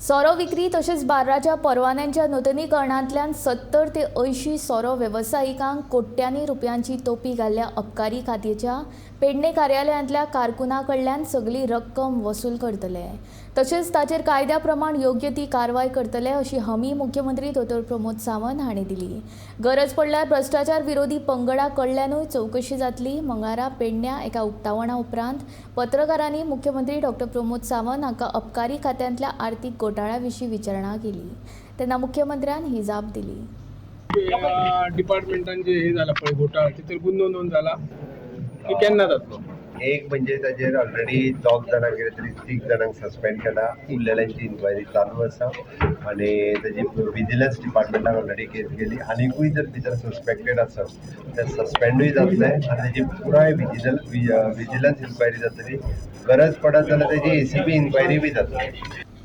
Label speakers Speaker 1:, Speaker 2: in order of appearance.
Speaker 1: सोरो विक्री तशेंच बार्राच्या परवान्यांच्या नुतनीकरणांतल्यान 70 ते 80 सोरो वेवसायिकांक कोट्यांनी रुपयांची तोपी घाल्ल्या अबकारी खात्याच्या पेडणे कार्यालयांतल्या कारकुना कडल्यान सगली रक्कम वसूल करतले, तशेंच ताचेर कायद्या प्रमाण योग्य ती कारवाय करतले अशी हमी मुख्यमंत्री दोतोर प्रमोद सावंत हांणी दिली. गरज पडल्यार भ्रश्टाचार विरोधी पंगडा कडल्यानूय चवकशी जातली. मंगळारा पेडण्या एका उक्तावणा उपरांत पत्रकारांनी मुख्यमंत्री डॉक्टर प्रमोद सावंत हांकां अबकारी खात्यांतल्या आर्थिक घोटाळ्या विशीं विचारणा केली तेन्ना मुख्यमंत्र्यान ही जाप दिली.
Speaker 2: डिपार्टमेंटान जे हे जाला पळय घोटाळा, तितून गुन्हो नोंद जाला की केन्ना जातलो?
Speaker 3: एक म्हणजे ताजेर ऑलरेडी दोग जाणांक, कितें तरी तीग जाणांक सस्पेंड केला. उरलेल्यांची इन्क्वायरी चालू आसा आनी ताजी विजिलन्स डिपार्टमेंटान ऑलरेडी केस गेली. आनिकूय जर भितर सस्पेक्टेड आसत ते सस्पेंडूय जातले आनी ताजी पुराय विजिलन्स इन्क्वायरी जातली. गरज पडत जाल्यार ताजी एसीबी इन्क्वायरी बी जातली.